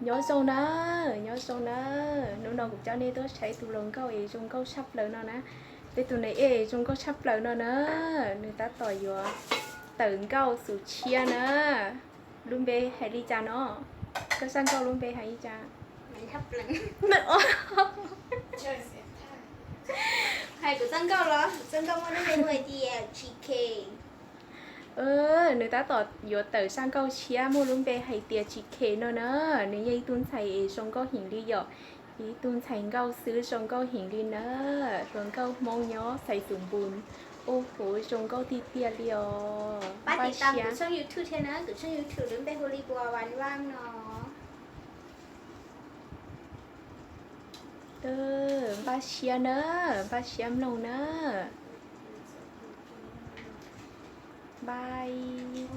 Nyob zoo na, nyob zoo na. Hnub no kuv coj nej tuaj saib tus hluas nkauj es zoo nkauj tshaj plaws no na. Peb tus nai ej zoo nkauj tshaj plaws no na, nws tab tom yuav tawm nkauj xwm tshiab na. Lub npe hais li cas no? Koj zaj nkauj lub npe hais li cas? Hais kuv zaj nkauj los? Kuv zaj nkauj muaj lub npe hu hais tias G K. Nws tab tom yuav tawm zaj nkauj tshiab muaj lub npe hais tias G K no na. Nws yog ib tug ntxhais es zoo nkauj heev li yom, ib tug ntxhais nkauj xwb zoo nkauj heev li na. Hluas nkauj Hmoob nyob Xaiv Xus Npus, ua huv zoo nkauj tiag tiag li os. Pab tiv tam kuv tshooj YouTube thiab na, kuv tshooj YouTube lub npe hu li Pua Vas Vaj no. Npaj siab na, npaj siab mloog na. Bye.